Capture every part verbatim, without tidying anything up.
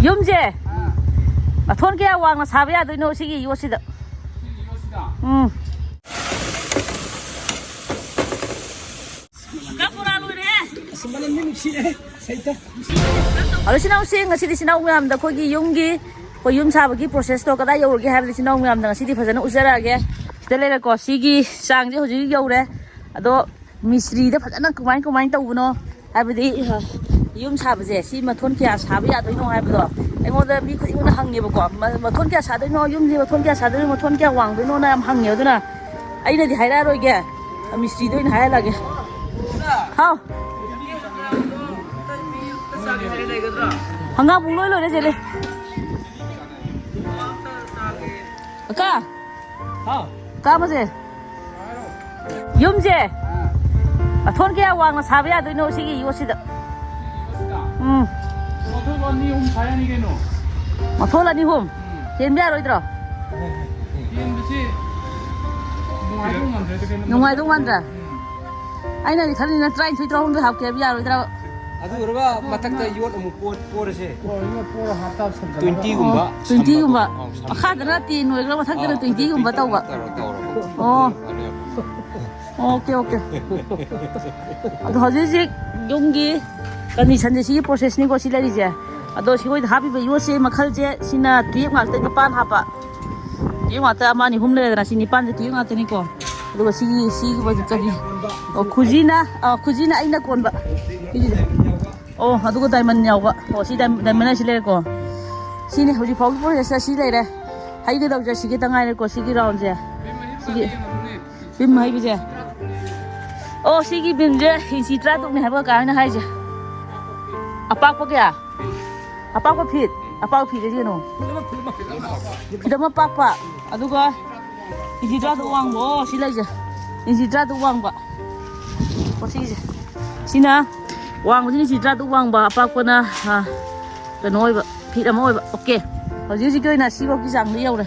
ꯌꯨꯝꯁꯦ ꯃꯊꯣꯟ ꯀꯌꯥ ꯋꯥꯡꯅ ꯁꯥꯕ ꯌꯥꯗꯣꯏꯅꯣ ꯁꯤꯒꯤ ꯌꯣꯠꯁꯤꯗ? ꯎꯝ꯫ ꯑꯗꯣ ꯏꯆꯤꯟ ꯏꯅꯥꯎꯁꯤꯡ, ꯉꯁꯤꯗꯤ ꯏꯆꯤꯟ ꯏꯅꯥꯎ ꯃꯌꯥꯝꯗ ꯑꯩꯈꯣꯏꯒꯤ ꯌꯨꯝꯒꯤ, ꯑꯩꯈꯣꯏ ꯌꯨꯝ ꯁꯥꯕꯒꯤ ꯄ꯭ꯔꯣꯁꯦꯁꯇꯣ ꯀꯗꯥꯏ ꯌꯧꯔꯒꯦ ꯍꯥꯏꯕꯗꯤ ꯏꯆꯤꯟ ꯏꯅꯥꯎ ꯃꯌꯥꯝꯗ ꯉꯁꯤꯗꯤ ꯐꯖꯅ ꯎꯠꯆꯔꯛꯑꯒꯦ꯫ ꯁꯤꯗ ꯂꯩꯔꯦꯀꯣ, ꯁꯤꯒꯤ ꯆꯥꯡꯁꯦ ꯍꯧꯖꯤꯛ ꯌꯧꯔꯦ꯫ ꯑꯗꯣ ꯃꯤꯁꯇ꯭ꯔꯤꯗ ꯐꯖꯅ ꯀꯃꯥꯏ ꯀꯃꯥꯏꯅ ꯇꯧꯕꯅꯣ ꯍꯥꯏꯕꯗꯤ, ꯑ, ꯌꯨꯝ ꯁꯥꯕꯁꯦ ꯁꯤ ꯃꯊꯣꯟ ꯀꯌꯥ ꯁꯥꯕ ꯌꯥꯗꯣꯏꯅꯣ ꯍꯥꯏꯕꯗꯣ ꯑꯩꯉꯣꯟꯗ ꯃꯤ ꯈꯨꯗꯤꯡꯃꯛꯅ ꯍꯪꯉꯦꯕꯀꯣ꯫ "ꯃ-, ꯃꯊꯣꯟ ꯀꯌꯥ ꯁꯥꯗꯣꯏꯅꯣ? ꯌꯨꯝꯁꯦ ꯃꯊꯣꯟ ꯀꯌꯥ ꯁꯥꯗꯣꯏꯅꯣ? ꯃꯊꯣꯟ ꯀꯌꯥ ꯋꯥꯡꯗꯣꯏꯅꯣꯅ?" ꯌꯥꯝ ꯍꯪꯉꯦ꯫ ꯑꯗꯨꯅ ꯑꯩꯅꯗꯤ ꯍꯥꯏꯔꯛꯑꯔꯣꯏꯒꯦ, ꯃꯤꯁꯇ꯭ꯔꯤꯗ ꯑꯣꯏꯅ ꯍꯥꯏꯍꯜꯂꯒꯦ꯫ ꯍꯥꯎ꯫ ꯍꯪꯒꯥꯝ ꯄꯨꯡ ꯂꯣꯏ ꯂꯣꯏꯔꯦ, ꯆꯦꯂꯦ꯫ ꯑꯀꯥ꯫ ꯍꯥꯎ꯫ ꯀꯥꯃꯁꯦ꯫ ꯌꯨꯝꯁꯦ ꯃꯊꯣꯟ ꯀꯌꯥ ꯋꯥꯡꯅ ꯁꯥꯕ ꯌꯥꯗꯣꯏꯅꯣ ꯁꯤꯒꯤ ꯌꯣꯠꯁꯤꯗ? ꯎꯝ꯫ ꯃꯊꯣꯟ ꯑꯅꯤ ꯑꯍꯨꯝ ꯁꯥ ꯌꯥꯅꯤ ꯀꯩꯅꯣ꯫ ꯃꯊꯣꯟ ꯑꯅꯤ ꯑꯍꯨꯝ? ꯎꯝ꯫ ꯍꯦꯟꯕ ꯌꯥꯔꯣꯏꯗ꯭ꯔꯣ? ꯍꯦꯟꯕꯁꯤ ꯅꯨꯡꯉꯥꯏꯗꯧ ꯃꯥꯟꯗ꯭ꯔꯦꯗ ꯀꯩꯅꯣ꯫ ꯅꯨꯡꯉꯥꯏꯗꯧ ꯃꯥꯟꯗ꯭ꯔꯥ? ꯎꯝ꯫ ꯑꯩꯅꯗꯤ ꯈꯜꯂꯤꯅ ꯇꯔꯥꯅꯤꯊꯣꯏ, ꯇꯔꯥꯍꯨꯝꯗꯣꯏ ꯍꯥꯞꯀꯦ ꯍꯥꯏꯕ ꯌꯥꯔꯣꯏꯗ꯭ꯔꯥ? ꯑꯗꯨ ꯑꯣꯏꯔꯒ ꯃꯊꯛꯇ ꯌꯣꯠ ꯑꯃꯨꯛ ꯄꯣꯠ ꯄꯣꯔꯁꯦ꯫ ꯇ꯭ꯋꯦꯟꯇꯤꯒꯨꯝꯕ ꯑꯣ, ꯇ꯭ꯋꯦꯟꯇꯤꯒꯨꯝꯕ꯫ ꯁꯝꯕꯗꯣ꯫ ꯑꯥ, ꯁꯝꯕꯗꯣ꯫ ꯃꯈꯥꯗꯅ ꯇꯦꯟ ꯑꯣꯏꯈ꯭ꯔꯒ ꯃꯊꯛꯇꯅ ꯑꯥ, ꯇ꯭ꯋꯦꯟꯇꯤꯒꯨꯝꯕ ꯇꯧꯕ꯫ ꯇꯧꯔꯣ, ꯇꯧꯔꯣ꯫ ꯑꯣ꯫ ꯑꯗꯨ ꯑꯣꯀꯦ, ꯑꯣꯀꯦ꯫ ꯑꯗꯣ ꯍꯧꯖꯤꯛ ꯍꯧꯖꯤꯛ ꯌꯨꯝꯒꯤ ꯀꯟꯗꯤꯁꯟꯁꯦ ꯁꯤꯒꯤ ꯄ꯭ꯔꯣꯁꯦꯁꯅꯤꯀꯣ ꯁꯤ ꯂꯩꯔꯤꯁꯦ꯫ ꯑꯗꯣ ꯁꯤꯈꯣꯏꯗ ꯍꯥꯞꯄꯤꯕ ꯌꯣꯠꯁꯦ ꯃꯈꯜꯁꯦ ꯁꯤꯅ ꯇꯨꯌꯦꯞ ꯉꯥꯛꯇ ꯅꯤꯄꯥꯟ ꯍꯥꯞꯄ꯫ ꯇꯨꯌꯦꯞ ꯉꯥꯛꯇ ꯑꯃ ꯑꯅꯤ ꯑꯍꯨꯝ ꯂꯩꯔꯦꯗꯅ, ꯁꯤ ꯅꯤꯄꯥꯟꯁꯦ ꯇꯨꯌꯦꯞ ꯉꯥꯛꯇꯅꯤꯀꯣ꯫ ꯑꯗꯨꯒ ꯁꯤꯒꯤ, ꯁꯤꯒꯤ ꯀꯔꯤ, ꯑꯣ, ꯈꯨꯖꯤꯅ, ꯑ, ꯈꯨꯖꯤꯅ ꯑꯩꯅ ꯀꯣꯟꯕ꯫ ꯁꯤꯒꯤꯁꯦ꯫ ꯑꯣ, ꯑꯗꯨꯒ ꯗꯥꯏꯃꯟ ꯌꯥꯎꯕ꯫ ꯑꯣ, ꯁꯤ ꯗꯥꯏꯃꯟ, ꯗꯥꯏꯃꯟ ꯍꯥꯏꯁꯤ ꯂꯩꯔꯦꯀꯣ꯫ ꯁꯤꯅꯤ ꯍꯧꯖꯤꯛ ꯐꯥꯎꯒꯤ ꯄ꯭ꯔꯣꯁꯦꯁꯇ ꯁꯤ ꯂꯩꯔꯦ꯫ ꯍꯩꯒꯗꯧꯁꯦ ꯁꯤ ꯈꯤꯇ ꯉꯥꯏꯔꯦꯀꯣ, ꯁꯤꯒꯤ ꯔꯥꯎꯟꯁꯦ꯫ ꯁꯤꯒꯤ ꯕꯤꯝ ꯍꯩꯕꯁꯦ꯫ ꯑꯣ, ꯁꯤꯒꯤ ꯕꯤꯝꯁꯦ ꯏꯟꯆꯤ ꯇꯔꯥ ꯇꯔꯨꯛꯅꯦ ꯍꯥꯏꯕ ꯀꯀꯥ ꯍꯣꯏꯅ ꯍꯥꯏꯁꯦ꯫ ꯑꯄꯥꯛꯄ ꯀꯌꯥ? ꯑꯄꯥꯛꯄ ꯐꯤꯠ? ꯑꯄꯥꯛꯄ ꯐꯤꯠ ꯍꯥꯏꯁꯦ ꯀꯩꯅꯣ? ꯐꯤꯠ ꯑꯃ ꯄꯥꯛꯄ, ꯑꯗꯨꯒ ꯏꯟꯆꯤ ꯇꯔꯥ ꯇꯔꯨꯛ ꯋꯥꯡꯕ꯫ ꯑꯣ, ꯁꯤ ꯂꯩꯁꯦ꯫ ꯏꯟꯆꯤ ꯇꯔꯥ ꯇꯔꯨꯛ ꯋꯥꯡꯕ꯫ ꯑꯣ, ꯁꯤꯒꯤꯁꯦ꯫ ꯁꯤꯅ ꯋꯥꯡꯕꯁꯤꯅ ꯏꯟꯆꯤ ꯇꯔꯥ ꯇꯔꯨꯛ ꯋꯥꯡꯕ, ꯑꯄꯥꯛꯄꯅ, ꯑ, ꯀꯩꯅꯣ ꯑꯣꯏꯕ, ꯐꯤꯠ ꯑꯃ ꯑꯣꯏꯕ꯫ ꯑꯣꯀꯦ꯫ ꯍꯧꯖꯤꯛ ꯍꯧꯖꯤꯛꯀꯤ ꯑꯣꯏꯅ ꯁꯤꯐꯥꯎꯒꯤ ꯆꯥꯡꯗ ꯌꯧꯔꯦ꯫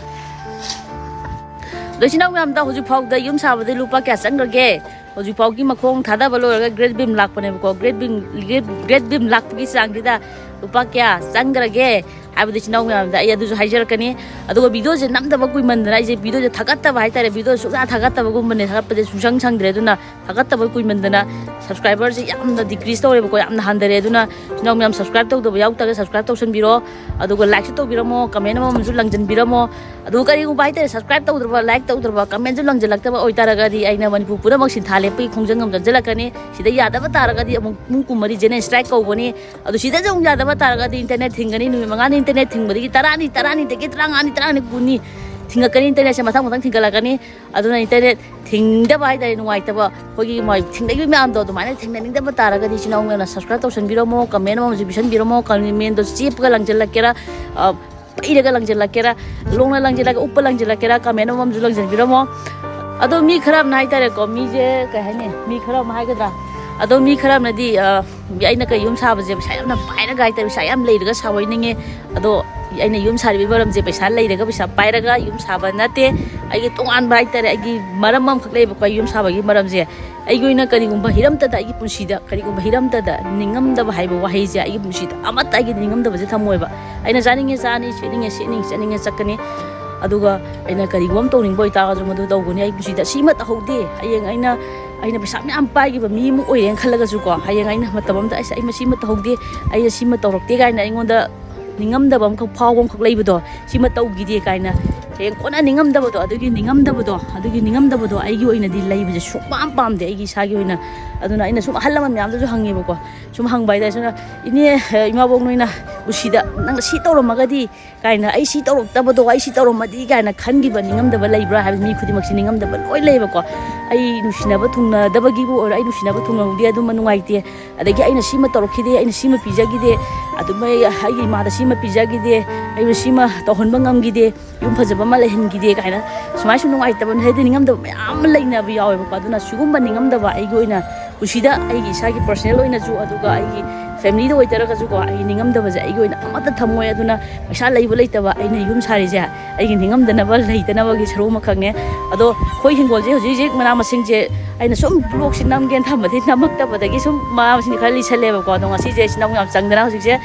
ꯑꯗꯣ ꯏꯆꯤꯟ ꯏꯅꯥꯎ ꯃꯌꯥꯝꯗ ꯍꯧꯖꯤꯛ ꯐꯥꯎꯗ ꯌꯨꯝ ꯁꯥꯕꯗ ꯂꯨꯄꯥ ꯀꯌꯥ ꯆꯪꯈ꯭ꯔꯒꯦ? ꯍꯧꯖꯤꯛ ꯐꯥꯎꯒꯤ ꯃꯈꯣꯡ ꯊꯥꯗꯕ ꯂꯣꯏꯔꯒ ꯒ꯭ꯔꯦꯠ ꯕꯤꯝ ꯂꯥꯛꯄꯅꯦꯕꯀꯣ꯫ ꯒ꯭ꯔꯦꯠ ꯕꯤꯝ, ꯒ꯭ꯔꯦꯠ, ꯒ꯭ꯔꯦꯠ ꯕꯤꯝ ꯂꯥꯛꯄꯒꯤ ꯆꯥꯡꯁꯤꯗ ꯂꯨꯄꯥ ꯀꯌꯥ ꯆꯪꯈ꯭ꯔꯒꯦ ꯍꯥꯏꯕꯗꯨ ꯏꯆꯤꯟ ꯏꯅꯥꯎ ꯃꯌꯥꯝꯗ ꯑꯩ ꯑꯗꯨꯁꯨ ꯍꯥꯏꯖꯔꯛꯀꯅꯤ꯫ ꯑꯗꯨꯒ ꯚꯤꯗꯤꯑꯣꯁꯦ ꯅꯝꯗꯕ ꯀꯨꯏꯃꯟꯗꯅ ꯑꯩꯁꯦ ꯚꯤꯗꯤꯑꯣꯁꯦ ꯊꯥꯒꯠꯇꯕ ꯍꯥꯏꯇꯥꯔꯦ, ꯚꯤꯗꯤꯑꯣ ꯁꯨꯡꯊꯥ ꯊꯥꯒꯠꯇꯕꯒꯨꯝꯕꯅꯦ, ꯊꯥꯒꯠꯄꯁꯦ ꯁꯨꯡꯁꯪ ꯁꯪꯗ꯭ꯔꯦ꯫ ꯑꯗꯨꯅ ꯊꯥꯒꯠꯇꯕ ꯀꯨꯏꯃꯟꯗꯅ ꯁꯕꯁꯀ꯭ꯔꯥꯏꯕꯔꯁꯦ ꯌꯥꯝꯅ ꯗꯤꯀ꯭ꯔꯤꯁ ꯇꯧꯔꯦꯕꯀꯣ, ꯌꯥꯝꯅ ꯍꯟꯊꯔꯦ꯫ ꯑꯗꯨꯅ ꯏꯆꯤꯟ ꯏꯅꯥꯎ ꯃꯌꯥꯝ ꯁꯕꯁꯀ꯭ꯔꯥꯏꯕ ꯇꯧꯗꯕ ꯌꯥꯎ ꯇꯥꯔꯒꯗꯤ ꯁꯕꯁꯀ꯭ꯔꯥꯏꯕ ꯇꯧꯁꯟꯕꯤꯔꯣ, ꯑꯗꯨꯒ ꯂꯥꯏꯛꯁꯨ ꯇꯧꯕꯤꯔꯝꯃꯣ, ꯀꯃꯦꯟ ꯑꯃꯃꯝꯁꯨ ꯂꯪꯁꯤꯟꯕꯤꯔꯝꯃꯣ꯫ ꯑꯗꯨꯒ ꯀꯔꯤꯒꯨꯝꯕ ꯍꯥꯏꯇꯥꯔꯦ ꯁꯕꯁꯀ꯭ꯔꯥꯏꯕ ꯇꯧꯗ꯭ꯔꯕ, ꯂꯥꯏꯛ ꯇꯧꯗ꯭ꯔꯕ, ꯀꯃꯦꯟꯁꯨ ꯂꯪꯁꯤꯜꯂꯛꯇꯕ ꯑꯣꯏꯇꯥꯔꯒꯗꯤ ꯑꯩꯅ ꯃꯅꯤꯄꯨꯔ ꯄꯨꯝꯅꯃꯛ ꯁꯤꯟꯊꯥ ꯂꯦꯞꯄꯒꯤ ꯈꯣꯡꯖꯪ ꯑꯃ ꯆꯪꯁꯤꯜꯂꯛꯀꯅꯤ꯫ ꯁꯤꯗ ꯌꯥꯗꯕ ꯇꯥꯔꯒꯗꯤ ꯑꯃꯨꯛ ꯄꯨꯡ ꯀꯨꯟꯃꯔꯤ ꯖꯦꯅꯔꯦꯜ ꯁ꯭ꯇ꯭ꯔꯥꯏꯛ ꯀꯧꯒꯅꯤ꯫ ꯑꯗꯨ ꯁꯤꯗꯁꯨ ꯑꯃꯨꯛ ꯌꯥꯗꯕ ꯇꯥꯔꯒꯗꯤ ꯏꯟꯇꯔꯅꯦꯠ ꯊꯤꯡꯒꯅꯤ꯫ ꯅꯨꯃꯤꯠ ꯃꯉꯥꯅꯤ ꯏꯟꯇꯔꯅꯦꯠ ꯊꯤꯡꯕꯗꯒꯤ ꯇꯔꯥꯅꯤ, ꯇꯔꯥꯅꯤꯗꯒꯤ ꯇꯔꯥꯃꯉꯥꯅꯤ, ꯇꯔꯥꯃꯉꯥꯅꯤ, ꯀꯨꯟꯅꯤ ꯊꯤꯡꯉꯛꯀꯅꯤ꯫ ꯏꯟꯇꯔꯅꯦꯠꯁꯦ ꯃꯊꯪ ꯃꯊꯪ ꯊꯤꯡꯒꯠꯂꯛꯀꯅꯤ꯫ ꯑꯗꯨꯅ ꯏꯟꯇꯔꯅꯦꯠ ꯊꯤꯡꯗꯕ ꯍꯥꯏꯇꯥꯔꯦ, ꯅꯨꯡꯉꯥꯏꯇꯕ ꯑꯩꯈꯣꯏꯒꯤ ꯃꯥꯏ ꯊꯦꯡꯅꯈꯤꯕ ꯃꯌꯥꯝꯗꯣ ꯑꯗꯨꯃꯥꯏꯅ ꯊꯦꯡꯅꯅꯤꯡꯗꯕ ꯇꯥꯔꯒꯗꯤ ꯏꯆꯤꯟ ꯏꯅꯥꯎ ꯃꯌꯥꯝꯅ ꯁꯕꯁꯀ꯭ꯔꯥꯏꯕ ꯇꯧꯁꯟꯕꯤꯔꯝꯃꯣ, ꯀꯃꯦꯟ ꯑꯃꯃꯝꯁꯨ ꯄꯤꯁꯟꯕꯤꯔꯝꯃꯣ꯫ ꯀꯃꯦꯟꯗꯣ ꯆꯦꯞꯄꯒ ꯂꯪꯁꯤꯜꯂꯛꯀꯦꯔꯥ, ꯑ, ꯄꯩꯔꯒ ꯂꯪꯁꯤꯜꯂꯛꯀꯦꯔꯥ, ꯂꯣꯡꯅ ꯂꯪꯁꯤꯜꯂꯛꯀꯦꯔꯥ, ꯎꯞꯄ ꯂꯪꯁꯤꯜꯂꯛꯀꯦꯔꯥ, ꯀꯃꯦꯟ ꯑꯃꯃꯝꯁꯨ ꯂꯪꯁꯤꯟꯕꯤꯔꯝꯃꯣ꯫ ꯑꯗꯣ ꯃꯤ ꯈꯔ ꯑꯃꯅ ꯍꯥꯏꯇꯥꯔꯦꯀꯣ, ꯃꯤꯁꯦ ꯀꯩ ꯍꯥꯏꯅꯤ, ꯃꯤ ꯈꯔ ꯑꯃ ꯍꯥꯏꯒꯗ꯭ꯔꯥ, ꯑꯗꯣ ꯃꯤ ꯈꯔ ꯑꯃꯅꯗꯤ, ꯑ, ꯑꯩꯅ ꯀꯩ ꯌꯨꯝ ꯁꯥꯕꯁꯦ ꯄꯩꯁꯥ ꯌꯥꯝꯅ ꯄꯥꯏꯔꯒ ꯍꯥꯏꯇꯥꯔꯦ, ꯄꯩꯁꯥ ꯌꯥꯝ ꯂꯩꯔꯒ ꯁꯥꯕ ꯑꯣꯏꯅꯤꯡꯉꯦ꯫ ꯑꯗꯣ ꯑꯩꯅ ꯌꯨꯝ ꯁꯥꯔꯤꯕꯒꯤ ꯃꯔꯝꯁꯦ ꯄꯩꯁꯥ ꯂꯩꯔꯒ ꯄꯩꯁꯥ ꯄꯥꯏꯔꯒ ꯌꯨꯝ ꯁꯥꯕ ꯅꯠꯇꯦ꯫ ꯑꯩꯒꯤ ꯇꯣꯉꯥꯟꯕ ꯍꯥꯏꯇꯥꯔꯦ, ꯑꯩꯒꯤ ꯃꯔꯝ ꯑꯃꯈꯛ ꯂꯩꯌꯦꯕꯀꯣ꯫ ꯑꯩ ꯌꯨꯝ ꯁꯥꯕꯒꯤ ꯃꯔꯝꯁꯦ ꯑꯩꯒꯤ ꯑꯣꯏꯅ ꯀꯔꯤꯒꯨꯝꯕ ꯍꯤꯔꯝꯇꯗ, ꯑꯩꯒꯤ ꯄꯨꯟꯁꯤꯗ ꯀꯔꯤꯒꯨꯝꯕ ꯍꯤꯔꯝꯇꯗ ꯅꯤꯡꯉꯝꯗꯕ ꯍꯥꯏꯕ ꯋꯥꯍꯩꯁꯦ ꯑꯩꯒꯤ ꯄꯨꯟꯁꯤꯗ ꯑꯃꯠꯇ ꯑꯩꯒꯤ ꯅꯤꯡꯉꯝꯗꯕꯁꯦ ꯊꯝꯃꯣꯏꯕ꯫ ꯑꯩꯅ ꯆꯥꯅꯤꯡꯉꯦ ꯆꯥꯅꯤ, ꯁꯦꯠꯅꯤꯡꯉꯦ ꯁꯦꯠꯅꯤ, ꯆꯠꯅꯤꯡꯉꯦ ꯆꯠꯀꯅꯤ꯫ ꯑꯗꯨꯒ ꯑꯩꯅ ꯀꯔꯤꯒꯨꯝꯕ ꯑꯃ ꯇꯧꯅꯤꯡꯕ ꯑꯣꯏꯇꯥꯔꯒꯁꯨ ꯃꯗꯨ ꯇꯧꯒꯅꯤ꯫ ꯑꯩ ꯄꯨꯟꯁꯤꯗ ꯁꯤꯃ ꯇꯧꯍꯧꯗꯦ, ꯍꯌꯦꯡ ꯑꯩꯅ, ꯑꯩꯅ ꯄꯩꯁꯥ ꯃꯌꯥꯝ ꯄꯥꯏꯈꯤꯕ ꯃꯤ ꯑꯃ ꯑꯣꯏꯔꯦꯅ ꯈꯜꯂꯒꯁꯨꯀꯣ, ꯍꯌꯦꯡ ꯑꯩꯅ ꯃꯇꯝ ꯑꯃꯗ "ꯑꯩꯁ, ꯑꯩ ꯃꯁꯤꯃ ꯇꯧꯍꯧꯗꯦ, ꯑꯩꯅ ꯁꯤꯃ ꯇꯧꯔꯛꯇꯦ" ꯀꯥꯏꯅ ꯑꯩꯉꯣꯟꯗ ꯅꯤꯡꯉꯝꯗꯕ ꯑꯃꯈꯛ, ꯐꯥꯎꯕ ꯑꯃꯈꯛ ꯂꯩꯕꯗꯣ, ꯁꯤꯃ ꯇꯧꯈꯤꯗꯦ ꯀꯥꯏꯅ ꯍꯌꯦꯡ ꯀꯣꯟꯅ ꯅꯤꯡꯉꯝꯗꯕꯗꯣ, ꯑꯗꯨꯒꯤ ꯅꯤꯡꯉꯝꯗꯕꯗꯣ, ꯑꯗꯨꯒꯤ ꯅꯤꯡꯉꯝꯗꯕꯗꯣ ꯑꯩꯒꯤ ꯑꯣꯏꯅꯗꯤ ꯂꯩꯕꯁꯦ ꯁꯨꯡꯄꯥꯝ ꯄꯥꯝꯗꯦ꯫ ꯑꯩꯒꯤ ꯏꯁꯥꯒꯤ ꯑꯣꯏꯅ꯫ ꯑꯗꯨꯅ ꯑꯩꯅ ꯁꯨꯝ ꯑꯍꯜ ꯂꯃꯟ ꯃꯌꯥꯝꯗꯁꯨ ꯍꯪꯉꯦꯕꯀꯣ, ꯁꯨꯝ ꯍꯪꯕ ꯍꯥꯏꯇꯥꯔꯦ, ꯁꯨꯝ, "ꯏꯅꯦ, ꯏꯃꯥꯕꯣꯛ ꯅꯣꯏꯅ ꯄꯨꯟꯁꯤꯗ ꯅꯪꯅ ꯁꯤ ꯇꯧꯔꯝꯃꯒꯗꯤ" ꯀꯥꯏꯅ, "ꯑꯩ ꯁꯤ ꯇꯧꯔꯛꯇꯕꯗꯣ, ꯑꯩ ꯁꯤ ꯇꯧꯔꯝꯃꯗꯤ" ꯀꯥꯏꯅ ꯈꯟꯈꯤꯕ ꯅꯤꯡꯉꯝꯗꯕ ꯂꯩꯕ꯭ꯔꯥ ꯍꯥꯏꯕꯁꯤ ꯃꯤ ꯈꯨꯗꯤꯡꯃꯛꯁꯤ ꯅꯤꯡꯉꯝꯗꯕ ꯂꯣꯏ ꯂꯩꯌꯦꯕꯀꯣ꯫ ꯑꯩ ꯅꯨꯡꯁꯤꯅꯕ ꯊꯨꯡꯅꯗꯕꯒꯤꯕꯨ ꯑꯣꯏꯔꯣ, ꯑꯩ ꯅꯨꯡꯁꯤꯅꯕ ꯊꯨꯡꯅꯍꯧꯗꯦ, ꯑꯗꯨꯃ ꯅꯨꯡꯉꯥꯏꯇꯦ, ꯑꯗꯒꯤ ꯑꯩꯅ ꯁꯤꯃ ꯇꯧꯔꯛꯈꯤꯗꯦ, ꯑꯩꯅ ꯁꯤꯃ ꯄꯤꯖꯈꯤꯗꯦ, ꯑꯗꯨꯃ ꯑꯩꯒꯤ ꯏꯃꯥꯗ ꯁꯤꯃ ꯄꯤꯖꯈꯤꯗꯦ, ꯑꯩꯅ ꯁꯤꯃ ꯇꯧꯍꯟꯕ ꯉꯝꯈꯤꯗꯦ, ꯌꯨꯝ ꯐꯖꯕ ꯑꯃ ꯂꯩꯍꯟꯈꯤꯗꯦ ꯀꯥꯏꯅ ꯁꯨꯃꯥꯏꯅ ꯁꯨꯝ ꯅꯨꯡꯉꯥꯏꯇꯕ, ꯍꯥꯏꯗꯤ ꯅꯤꯡꯉꯝꯗꯕ ꯃꯌꯥꯝ ꯑꯃ ꯂꯩꯅꯕ ꯌꯥꯎꯋꯦꯕꯀꯣ꯫ ꯑꯗꯨꯅ ꯁꯤꯒꯨꯝꯕ ꯅꯤꯡꯉꯝꯗꯕ ꯑꯩꯒꯤ ꯑꯣꯏꯅ ꯄꯨꯟꯁꯤꯗ ꯑꯩꯒꯤ ꯏꯁꯥꯒꯤ ꯄꯔꯁꯅꯦꯜ ꯑꯣꯏꯅꯁꯨ, ꯑꯗꯨꯒ ꯑꯩꯒꯤ ꯐꯦꯃꯤꯂꯤꯗ ꯑꯣꯏꯇꯥꯔꯒꯁꯨꯀꯣ, ꯑꯩ ꯅꯤꯡꯉꯝꯗꯕꯁꯦ ꯑꯩꯒꯤ ꯑꯣꯏꯅ ꯑꯃꯠꯇ ꯊꯝꯃꯣꯏ꯫ ꯑꯗꯨꯅ ꯄꯩꯁꯥ ꯂꯩꯕ ꯂꯩꯇꯕ, ꯑꯩꯅ ꯌꯨꯝ ꯁꯥꯔꯤꯁꯦ ꯑꯩꯒꯤ ꯅꯤꯡꯉꯝꯗꯅꯕ, ꯂꯩꯇꯅꯕꯒꯤ ꯁꯔꯨꯛ ꯑꯃꯈꯛꯅꯦ꯫ ꯑꯗꯣ ꯑꯩꯈꯣꯏ ꯍꯤꯡꯒꯣꯜꯁꯦ ꯍꯧꯖꯤꯛ ꯍꯧꯖꯤꯛ ꯃꯅꯥ ꯃꯁꯤꯡꯁꯦ ꯑꯩꯅ ꯁꯨꯝ ꯕ꯭ꯂꯣꯛꯁꯤ ꯅꯝꯒꯦꯅ ꯊꯝꯕꯗꯤ ꯅꯝꯃꯛꯇꯕꯗꯒꯤ ꯁꯨꯝ ꯃꯅꯥ ꯃꯁꯤꯡ ꯈꯔ ꯂꯤꯁꯜꯂꯦꯕꯀꯣ꯫ ꯑꯗꯣ ꯉꯁꯤꯁꯦ ꯏꯆꯤꯟ ꯏꯅꯥꯎ ꯌꯥꯝ ꯆꯪꯗꯅ ꯍꯧꯖꯤꯛꯁꯦ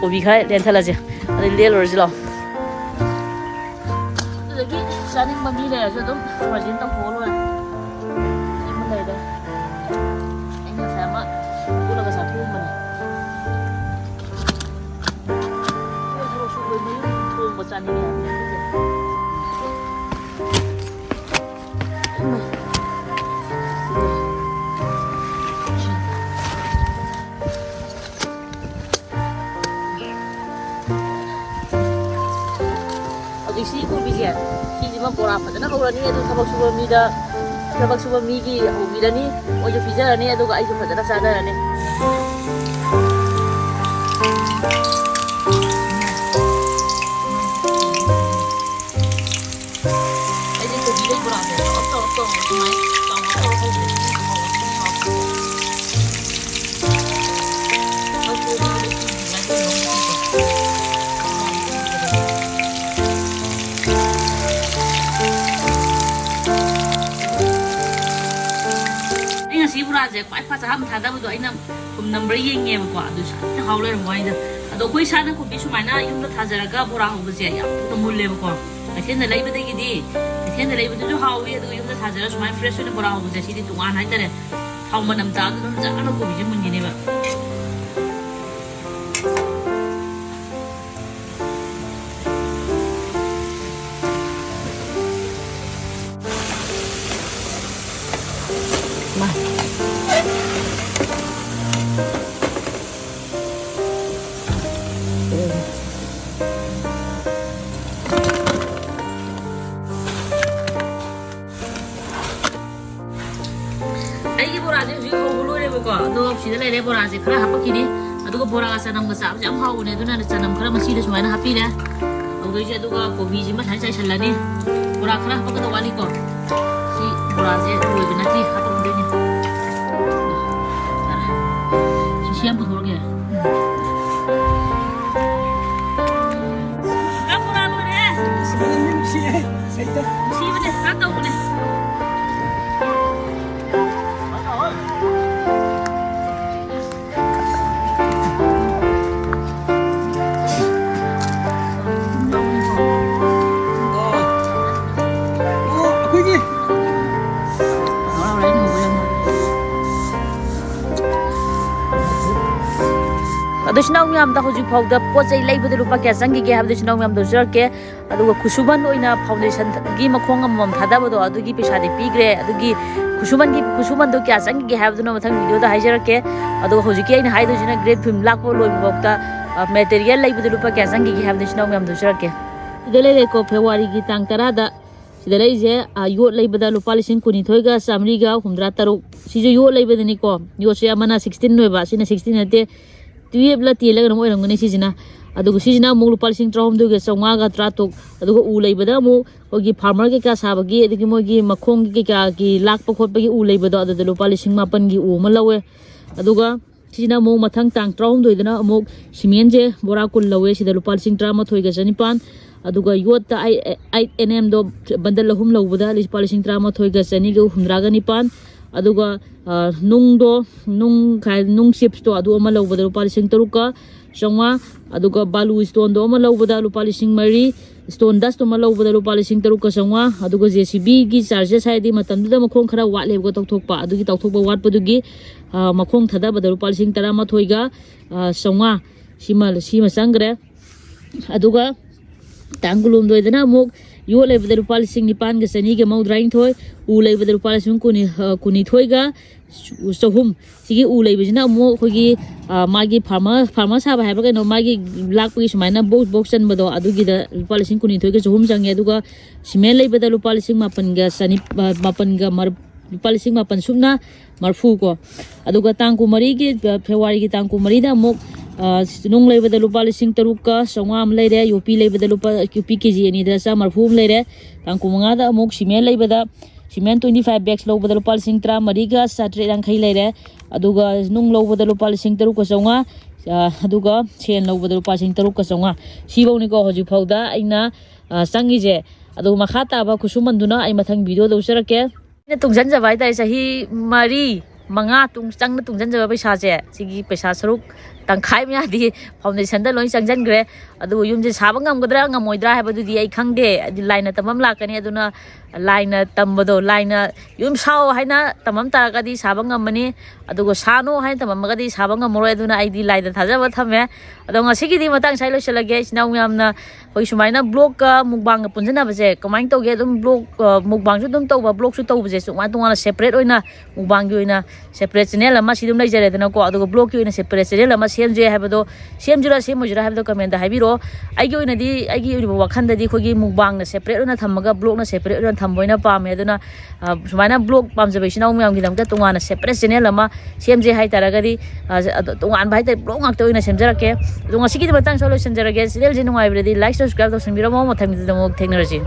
ꯀꯣꯕꯤ ꯈꯔ ꯂꯦꯟꯊꯠꯂꯁꯦ, ꯑꯗꯩ ꯂꯦꯜꯂꯨꯔꯁꯤ ꯂꯥꯛꯑꯣ꯫ ꯑꯗꯨꯗꯒꯤ ꯆꯥꯅꯤꯡꯕ ꯃꯤ ꯂꯩꯔꯁꯨ ꯑꯗꯨꯝ ꯄ꯭ꯔꯖꯦꯟ ꯇꯧꯊꯣꯛꯑ ꯂꯣꯏꯔꯦ꯫ ꯑꯗꯨꯃ ꯂꯩꯔꯦ꯫ ꯑꯩꯅ ꯉꯁꯥꯏ ꯑꯃ ꯐꯨꯠꯂꯒ ꯆꯥꯊꯣꯛꯑꯝꯕꯅꯦ꯫ ꯃꯣꯏ ꯊꯕꯛ ꯁꯨꯕ ꯃꯌꯨꯝ ꯊꯣꯡꯕ ꯆꯥꯅꯤꯡꯉꯦ ꯍꯥꯏꯕꯅꯦ ꯑꯗꯨꯗꯤ꯫ ꯍꯧꯖꯤꯛꯁꯤ ꯀꯣꯕꯤꯁꯦ, ꯁꯤꯁꯤꯃ ꯕꯣꯔꯥ ꯐꯖꯅ ꯍꯧꯔꯅꯤ꯫ ꯑꯗꯨ ꯊꯕꯛ ꯁꯨꯕ ꯃꯤꯗ, ꯊꯕꯛ ꯁꯨꯕ ꯃꯤꯒꯤ ꯍꯧꯕꯤꯔꯅꯤ, ꯃꯣꯏꯁꯨ ꯄꯤꯖꯔꯅꯤ, ꯑꯗꯨꯒ ꯑꯩꯁꯨ ꯐꯖꯅ ꯆꯥꯖꯔꯅꯤ꯫ ꯑꯩꯗꯤ ꯀꯣꯕꯤꯗ ꯕꯣꯔꯥꯁꯦ ꯇꯧꯔ ꯇꯧꯔ ꯇꯧꯔꯒ ꯁꯨꯃꯥꯏꯅ ꯇꯧꯔ ꯇꯧꯔ ꯍꯧꯕꯁꯦ ꯁꯤꯅ ꯍꯥꯎꯋꯦ꯫ ꯑꯩ ꯉꯁꯤ ꯕꯣꯔꯥꯁꯦ ꯈ꯭ꯋꯥꯏ ꯐꯥꯔꯁ ꯑꯍꯥꯟꯕ ꯊꯥꯗꯕꯗꯣ ꯑꯩꯅ ꯊꯨꯝ ꯅꯝꯕ꯭ꯔꯥ ꯌꯦꯡꯉꯦꯕꯀꯣ, ꯑꯗꯨ ꯁꯥꯊꯤꯅ ꯍꯥꯎ ꯂꯩꯔꯝꯕ ꯋꯥꯅꯤꯗ꯫ ꯑꯗꯣ ꯑꯩꯈꯣꯏ ꯏꯁꯥꯅ ꯀꯣꯕꯤ ꯁꯨꯃꯥꯏꯅ ꯌꯨꯝꯗ ꯊꯥꯖꯔꯒ ꯕꯣꯔꯥ ꯍꯧꯕꯁꯦ ꯌꯥꯝ ꯊꯨꯅ ꯃꯨꯜꯂꯦꯕꯀꯣ꯫ ꯀꯩꯊꯦꯜꯗ ꯂꯩꯕꯗꯒꯤꯗꯤ, ꯀꯩꯊꯦꯜꯗ ꯂꯩꯕꯗꯨꯁꯨ ꯍꯥꯎꯋꯤ, ꯑꯗꯨꯒ ꯌꯨꯝꯗ ꯊꯥꯖꯔꯒ ꯁꯨꯃꯥꯏꯅ ꯐ꯭ꯔꯦꯁ ꯑꯣꯏꯅ ꯕꯣꯔꯥ ꯍꯧꯕꯁꯦ ꯁꯤꯗꯤ ꯇꯣꯉꯥꯟ ꯍꯥꯏꯇꯥꯔꯦ꯫ ꯊꯥꯎ ꯃꯅꯝ ꯆꯥꯕꯗꯨꯅ ꯐꯖꯅ ꯀꯣꯕꯤꯁꯦ ꯃꯨꯟꯈꯤꯅꯦꯕ꯫ ꯃꯥ꯫ ꯑꯩꯒꯤ ꯕꯣꯔꯥꯁꯦ ꯍꯧꯖꯤꯛ ꯍꯧꯕ ꯂꯣꯏꯔꯦꯕꯀꯣ, ꯑꯗꯣ ꯁꯤꯗ ꯂꯩꯔꯦ, ꯕꯣꯔꯥꯁꯦ ꯈꯔ ꯍꯥꯄꯛꯈꯤꯅꯤ꯫ ꯑꯗꯨꯒ ꯕꯣꯔꯥꯒ ꯆꯅꯝꯒ ꯆꯥꯕꯁꯦ ꯌꯥꯝ ꯍꯥꯎꯕꯅꯦ, ꯑꯗꯨꯅ ꯆꯅꯝ ꯈꯔ ꯃꯁꯤꯗ ꯁꯨꯃꯥꯏꯅ ꯍꯥꯞꯄꯤꯔꯦ꯫ ꯍꯧꯗꯣꯏꯁꯦ, ꯑꯗꯨꯒ ꯀꯣꯕꯤꯁꯤꯃ ꯁꯨꯃꯥꯏꯅ ꯆꯥꯏꯁꯜꯂꯅꯤ꯫ ꯕꯣꯔꯥ ꯈꯔ ꯍꯥꯄꯛꯀꯗꯧ ꯋꯥꯠꯂꯤꯀꯣ꯫ ꯁꯤ ꯕꯣꯔꯥꯁꯦ ꯂꯣꯏꯕ ꯅꯠꯇꯦ, ꯍꯥꯄꯛꯈꯤꯗꯣꯏꯅꯦ꯫ ꯁꯤ, ꯁꯤ ꯌꯥꯝ ꯄꯨꯊꯣꯛꯑꯒꯦ꯫ ꯎꯝ꯫ ꯕꯣꯔꯥ ꯂꯣꯏꯔꯦ꯫ ꯅꯨꯡꯁꯤꯕꯅꯦ, ꯈꯔ ꯇꯧꯕꯅꯦ꯫ ꯏꯆꯤꯟ ꯏꯅꯥꯎ ꯃꯌꯥꯝꯗ ꯍꯧꯖꯤꯛ ꯐꯥꯎꯗ ꯄꯣꯠ ꯆꯩ ꯂꯩꯕꯗ ꯂꯨꯄꯥ ꯀꯌꯥ ꯆꯪꯈꯤꯒꯦ ꯍꯥꯏꯕꯗꯨ ꯏꯆꯤꯟ ꯏꯅꯥꯎ ꯃꯌꯥꯝꯗ ꯎꯠꯆꯔꯛꯀꯦ꯫ ꯑꯗꯨꯒ ꯈꯨꯠꯁꯨꯃꯟ ꯑꯣꯏꯅ foundationꯒꯤ ꯃꯈꯣꯡ ꯑꯃꯃꯝ ꯊꯥꯗꯕꯗꯣ ꯑꯗꯨꯒꯤ ꯄꯩꯁꯥꯗꯤ ꯄꯤꯈ꯭ꯔꯦ꯫ ꯑꯗꯨꯒꯤ ꯈꯨꯠꯁꯨꯃꯟꯒꯤ ꯈꯨꯠꯁꯨꯃꯟꯗꯣ ꯀꯌꯥ ꯆꯪꯈꯤꯒꯦ ꯍꯥꯏꯕꯗꯨꯅ ꯃꯊꯪ videoꯗ ꯍꯥꯏꯖꯔꯛꯀꯦ꯫ ꯑꯗꯨꯒ ꯍꯧꯖꯤꯛꯀꯤ ꯑꯩꯅ ꯍꯥꯏꯗꯣꯏꯁꯤꯅ grade film ꯂꯥꯛꯄ ꯂꯣꯏꯕ ꯐꯥꯎꯗ material ꯂꯩꯕꯗ ꯂꯨꯄꯥ ꯀꯌꯥ ꯆꯪꯈꯤꯒꯦ ꯍꯥꯏꯕꯗꯨ ꯏꯆꯤꯟ ꯏꯅꯥꯎ ꯃꯌꯥꯝꯗ ꯎꯠꯆꯔꯛꯀꯦ꯫ ꯁꯤꯗ ꯂꯩꯔꯦꯀꯣ, Februaryꯒꯤ ꯇꯥꯡ ꯇꯔꯥꯗ ꯁꯤꯗ ꯂꯩꯔꯤꯁꯦ, ꯑ, ꯌꯣꯠ ꯂꯩꯕꯗ ꯂꯨꯄꯥ ꯂꯤꯁꯤꯡ ꯀꯨꯟꯅꯤꯊꯣꯏꯒ ꯆꯥꯃꯔꯤꯒ ꯍꯨꯝꯗ꯭ꯔꯥ ꯇꯔꯨꯛ꯫ ꯁꯤꯁꯨ ꯌꯣꯠ ꯂꯩꯕꯗꯅꯤꯀꯣ꯫ ꯌꯣꯠꯁꯦ ꯑꯃꯅ sixteen ꯑꯣꯏꯕ, ꯁꯤꯅ sixteen ꯅꯠꯇꯦ, twelveꯂ tenꯂ ꯀꯩꯅꯣꯝ ꯑꯣꯏꯔꯝꯒꯅꯤ ꯁꯤꯁꯤꯅ꯫ ꯑꯗꯨꯒ ꯁꯤꯁꯤꯅ ꯑꯃꯨꯛ ꯂꯨꯄꯥ ꯂꯤꯁꯤꯡ ꯇꯔꯥꯍꯨꯝꯗꯣꯏꯒ ꯆꯥꯃꯉꯥꯒ ꯇꯔꯥꯇꯔꯨꯛ꯫ ꯑꯗꯨꯒ ꯎ ꯂꯩꯕꯗ ꯑꯃꯨꯛ ꯑꯩꯈꯣꯏꯒꯤ farmer ꯀꯩꯀꯥ ꯁꯥꯕꯒꯤ, ꯑꯗꯒꯤ ꯃꯣꯏꯒꯤ ꯃꯈꯣꯡꯒꯤ ꯀꯩꯀꯥꯒꯤ ꯂꯥꯛꯄ ꯈꯣꯠꯄꯒꯤ ꯎ ꯂꯩꯕꯗꯣ, ꯑꯗꯨꯗ ꯂꯨꯄꯥ ꯂꯤꯁꯤꯡ ꯃꯥꯄꯟꯒꯤ ꯎ ꯑꯃ ꯂꯧꯋꯦ꯫ ꯑꯗꯨꯒ ꯁꯤꯁꯤꯅ ꯑꯃꯨꯛ ꯃꯊꯪ ꯇꯥꯡ ꯇꯔꯥꯍꯨꯝꯗꯣꯏꯗꯅ ꯑꯃꯨꯛ cementꯁꯦ ꯕꯣꯔꯥ ꯀꯨꯟ ꯂꯧꯋꯦ, ꯁꯤꯗ ꯂꯨꯄꯥ ꯂꯤꯁꯤꯡ ꯇꯔꯥꯃꯥꯊꯣꯏꯒ ꯆꯅꯤꯄꯥꯟ꯫ ꯑꯗꯨꯒ ꯌꯣꯠꯇ eight NMꯗꯣ bundle ꯑꯍꯨꯝ ꯂꯧꯕꯗ ꯂꯨꯄꯥ ꯂꯤꯁꯤꯡ ꯇꯔꯥꯃꯥꯊꯣꯏꯒ ꯆꯅꯤꯒ ꯍꯨꯝꯗ꯭ꯔꯥꯒ ꯅꯤꯄꯥꯟ꯫ ꯑꯗꯨꯒ, ꯑ, ꯅꯨꯡꯗꯣ, ꯅꯨꯡ ꯈꯥꯏ-, ꯅꯨꯡ chipsꯇꯣ, ꯑꯗꯨ ꯑꯃ ꯂꯧꯕꯗ ꯂꯨꯄꯥ ꯂꯤꯁꯤꯡ ꯇꯔꯨꯛꯀ ꯆꯥꯝꯃꯉꯥ꯫ ꯑꯗꯨꯒ ꯕꯥꯂꯨ stoneꯗꯣ ꯑꯃ ꯂꯧꯕꯗ ꯂꯨꯄꯥ ꯂꯤꯁꯤꯡ ꯃꯔꯤ, stone dustꯇꯨ ꯑꯃ ꯂꯧꯕꯗ ꯂꯨꯄꯥ ꯂꯤꯁꯤꯡ ꯇꯔꯨꯛꯀ ꯆꯥꯝꯃꯉꯥ꯫ ꯑꯗꯨꯒ JCBꯒꯤ charges, ꯍꯥꯏꯗꯤ ꯃꯇꯝꯗꯨꯗ ꯃꯈꯣꯡ ꯈꯔ ꯋꯥꯠꯂꯦꯕꯀꯣ ꯇꯧꯊꯣꯛꯄ, ꯑꯗꯨꯒꯤ ꯇꯧꯊꯣꯛꯄ ꯋꯥꯠꯄꯗꯨꯒꯤ, ꯑ, ꯃꯈꯣꯡ ꯊꯥꯗꯕꯗ ꯂꯨꯄꯥ ꯂꯤꯁꯤꯡ ꯇꯔꯥꯃꯥꯊꯣꯏꯒ, ꯑ, ꯆꯥꯝꯃꯉꯥ꯫ ꯁꯤꯃ, ꯁꯤꯃ ꯆꯪꯈ꯭ꯔꯦ꯫ ꯑꯗꯨꯒ ꯇꯥꯡ ꯀꯨꯟꯍꯨꯝꯗꯣꯏꯗꯅ ꯑꯃꯨꯛ ꯌꯣꯠ ꯂꯩꯕꯗ ꯂꯨꯄꯥ ꯂꯤꯁꯤꯡ ꯅꯤꯄꯥꯟꯒ ꯆꯅꯤꯒ ꯃꯧꯗ꯭ꯔꯥꯅꯤꯊꯣꯏ, ꯎ ꯂꯩꯕꯗ ꯂꯨꯄꯥ ꯂꯤꯁꯤꯡ ꯀꯨꯟ, ꯑ, ꯀꯨꯟꯅꯤꯊꯣꯏꯒ ꯆꯍꯨꯝ꯫ ꯁꯤꯒꯤ ꯎ ꯂꯩꯕꯁꯤꯅ ꯑꯃꯨꯛ ꯑꯩꯈꯣꯏꯒꯤ, ꯑ, ꯃꯥꯒꯤ farmer, farmer ꯁꯥꯕ ꯍꯥꯏꯕ ꯀꯩꯅꯣ, ꯃꯥꯒꯤ ꯂꯥꯛꯄꯒꯤ ꯁꯨꯃꯥꯏꯅ box, box ꯆꯟꯕꯗꯣ, ꯑꯗꯨꯒꯤꯗ ꯂꯨꯄꯥ ꯂꯤꯁꯤꯡ ꯀꯨꯟꯅꯤꯊꯣꯏꯒ ꯆꯍꯨꯝ ꯆꯪꯉꯦ꯫ ꯑꯗꯨꯒ cement ꯂꯩꯕꯗ ꯂꯨꯄꯥ ꯂꯤꯁꯤꯡ ꯃꯥꯄꯟꯒ ꯆꯅꯤ-, ꯑ, ꯃꯥꯄꯟꯒ ꯃꯔ-, ꯂꯨꯄꯥ ꯂꯤꯁꯤꯡ ꯃꯥꯄꯟ ꯁꯨꯞꯅ ꯃꯔꯐꯨ ꯀꯣ꯫ ꯑꯗꯨꯒ ꯇꯥꯡ ꯀꯨꯟꯃꯔꯤꯒꯤ, ꯑ, Februaryꯒꯤ ꯇꯥꯡ ꯀꯨꯟꯃꯔꯤꯗ ꯑꯃꯨꯛ, ꯑ, ꯅꯨꯡ ꯂꯩꯕꯗ ꯂꯨꯄꯥ ꯂꯤꯁꯤꯡ ꯇꯔꯨꯛꯀ ꯆꯥꯝꯃꯉꯥ ꯑꯃ ꯂꯩꯔꯦ, ꯌꯣꯄꯤ ꯂꯩꯕꯗ ꯂꯨꯄꯥ, ꯌꯣꯄꯤ KG ꯑꯅꯤꯗ ꯆꯥꯝꯃ ꯃꯔꯐꯨ ꯑꯃ ꯂꯩꯔꯦ꯫ ꯇꯥꯡ ꯀꯨꯟꯃꯉꯥꯗ ꯑꯃꯨꯛ cement ꯂꯩꯕꯗ, cement twenty five bags ꯂꯧꯕꯗ ꯂꯨꯄꯥ ꯂꯤꯁꯤꯡ ꯇꯔꯥꯃꯔꯤꯒ ꯆꯥꯇ꯭ꯔꯦꯠ ꯌꯥꯡꯈꯩ ꯂꯩꯔꯦ꯫ ꯑꯗꯨꯒ ꯅꯨꯡ ꯂꯧꯕꯗ ꯂꯨꯄꯥ ꯂꯤꯁꯤꯡ ꯇꯔꯨꯛꯀ ꯆꯥꯝꯃꯉꯥ, ꯑ, ꯑꯗꯨꯒ ꯁꯦꯟ ꯂꯧꯕꯗ ꯂꯨꯄꯥ ꯂꯤꯁꯤꯡ ꯇꯔꯨꯛꯀ ꯆꯥꯝꯃꯉꯥ꯫ ꯁꯤꯐꯧꯅꯤꯀꯣ ꯍꯧꯖꯤꯛ ꯐꯥꯎꯗ ꯑꯩꯅ, ꯑ, ꯆꯪꯉꯤꯁꯦ꯫ ꯑꯗꯨꯒ ꯃꯈꯥ ꯇꯥꯕ ꯈꯨꯠꯁꯨꯃꯟꯗꯨꯅ ꯑꯩ ꯃꯊꯪ videoꯗ ꯎꯠꯆꯔꯛꯀꯦ꯫ ꯑꯩꯅ ꯇꯨꯡꯁꯤꯟꯖꯕ ꯍꯥꯏꯇꯥꯔꯦ, ꯆꯍꯤ ꯃꯔꯤ, ꯃꯉꯥ ꯇꯨꯡ-, ꯆꯪꯅ ꯇꯨꯡꯁꯤꯟꯖꯕ ꯄꯩꯁꯥꯁꯦ, ꯁꯤꯒꯤ ꯄꯩꯁꯥ ꯁꯔꯨꯛ ꯇꯪꯈꯥꯏ ꯃꯌꯥꯗꯤ ꯐꯥꯎꯟꯗꯦꯁꯟꯗ ꯂꯣꯏ ꯆꯪꯁꯤꯟꯈ꯭ꯔꯦ꯫ ꯑꯗꯨꯕꯨ ꯌꯨꯝꯁꯦ ꯁꯥꯕ ꯉꯝꯒꯗ꯭ꯔꯥ ꯉꯝꯃꯣꯏꯗ꯭ꯔꯥ ꯍꯥꯏꯕꯗꯨꯗꯤ ꯑꯩ ꯈꯪꯗꯦ꯫ ꯍꯥꯏꯗꯤ ꯂꯥꯏꯅ ꯇꯝꯕ ꯑꯃ ꯂꯥꯛꯀꯅꯤ꯫ ꯑꯗꯨꯅ ꯂꯥꯏꯅ ꯇꯝꯕꯗꯣ, ꯂꯥꯏꯅ "ꯌꯨꯝ ꯁꯥꯎ" ꯍꯥꯏꯅ ꯇꯝꯃꯝ ꯇꯥꯔꯒꯗꯤ ꯁꯥꯕ ꯉꯝꯃꯅꯤ, ꯑꯗꯨꯒ "ꯁꯥꯅꯨ" ꯍꯥꯏꯅ ꯇꯝꯃꯝꯃꯒꯗꯤ ꯁꯥꯕ ꯉꯝꯃꯔꯣꯏ꯫ ꯑꯗꯨꯅ ꯑꯩꯗꯤ ꯂꯥꯏꯗ ꯊꯥꯖꯕ ꯊꯝꯃꯦ꯫ ꯑꯗꯣ ꯉꯁꯤꯒꯤꯗꯤ ꯃꯇꯥꯡ ꯁ꯭ꯋꯥꯏ ꯂꯣꯏꯁꯤꯜꯂꯒꯦ꯫ ꯏꯆꯤꯟ ꯏꯅꯥꯎ ꯃꯌꯥꯝꯅ ꯑꯩꯈꯣꯏ ꯁꯨꯃꯥꯏꯅ ꯕ꯭ꯂꯣꯒꯀ ꯃꯨꯛꯕꯥꯡꯒ ꯄꯨꯟꯁꯤꯟꯅꯕꯁꯦ ꯀꯃꯥꯏꯅ ꯇꯧꯒꯦ? ꯑꯗꯨꯝ ꯕ꯭ꯂꯣꯒ, ꯃꯨꯛꯕꯥꯡꯁꯨ ꯑꯗꯨꯝ ꯇꯧꯕ, ꯕ꯭ꯂꯣꯒꯁꯨ ꯇꯧꯕꯁꯦ ꯇꯣꯉꯥꯟ ꯇꯣꯉꯥꯟꯅ ꯁꯦꯄꯔꯦꯠ ꯑꯣꯏꯅ, ꯃꯨꯛꯕꯥꯡꯒꯤ ꯑꯣꯏꯅ ꯁꯦꯄꯔꯦꯠ ꯆꯦꯅꯦꯜ ꯑꯃ ꯁꯤ ꯑꯗꯨꯝ ꯂꯩꯖꯔꯦꯗꯅꯀꯣ꯫ ꯑꯗꯨꯒ ꯕ꯭ꯂꯣꯒꯀꯤ ꯑꯣꯏꯅ ꯁꯦꯄꯔꯦꯠ ꯆꯦꯅꯦꯜ ꯑꯃ ꯁꯦꯝꯁꯦ ꯍꯥꯏꯕꯗꯣ, ꯁꯦꯝꯁꯤꯔꯥ ꯁꯦꯝꯃꯣꯏꯁꯤꯔꯥ ꯍꯥꯏꯕꯗꯣ ꯀꯃꯦꯟꯗ ꯍꯥꯏꯕꯤꯔꯛꯑꯣ꯫ ꯑꯩꯒꯤ ꯑꯣꯏꯅꯗꯤ, ꯑꯩꯒꯤ ꯑꯣꯏꯕ ꯋꯥꯈꯜꯗꯗꯤ ꯑꯩꯈꯣꯏꯒꯤ ꯃꯨꯛꯕꯥꯡꯅ ꯁꯦꯄꯔꯦꯠ ꯑꯣꯏꯅ ꯊꯝꯃꯒ ꯕ꯭ꯂꯣꯒꯅ ꯁꯦꯄꯔꯦꯠ ꯑꯣꯏꯅ ꯊꯝꯕ ꯑꯣꯏꯅ ꯄꯥꯝꯃꯦ꯫ ꯑꯗꯨꯅ ꯑ, ꯁꯨꯃꯥꯏꯅ ꯕ꯭ꯂꯣꯒ ꯄꯥꯝꯖꯕ ꯏꯆꯤꯟ ꯏꯅꯥꯎ ꯃꯌꯥꯝꯒꯤꯗꯃꯛꯇ ꯇꯣꯉꯥꯟꯅ ꯁꯦꯄꯔꯦꯠ ꯆꯦꯅꯦꯜ ꯑꯃ ꯁꯦꯝꯖꯩ ꯍꯥꯏꯇꯥꯔꯒꯗꯤ, ꯑ, ꯑꯗꯣ ꯇꯣꯉꯥꯟꯕ ꯍꯥꯏꯇꯥꯔꯦ, ꯕ꯭ꯂꯣꯒ ꯉꯥꯛꯇ ꯑꯣꯏꯅ ꯁꯦꯝꯖꯔꯛꯀꯦ꯫ ꯑꯗꯣ ꯉꯁꯤꯒꯤꯗꯤ ꯃꯇꯥꯡ ꯁ꯭ꯋꯥꯏ ꯂꯣꯏꯁꯤꯟꯖꯔꯒꯦ꯫ ꯆꯦꯅꯦꯜꯁꯦ ꯅꯨꯡꯉꯥꯏꯕꯤꯔꯗꯤ ꯂꯥꯏꯛ, ꯁꯕꯁꯀ꯭ꯔꯥꯏꯕ ꯇꯧꯁꯟꯕꯤꯔꯝꯃꯣ꯫ ꯃꯊꯪꯒꯤꯗ ꯑꯃꯨꯛ ꯊꯦꯡꯅꯔꯁꯤ꯫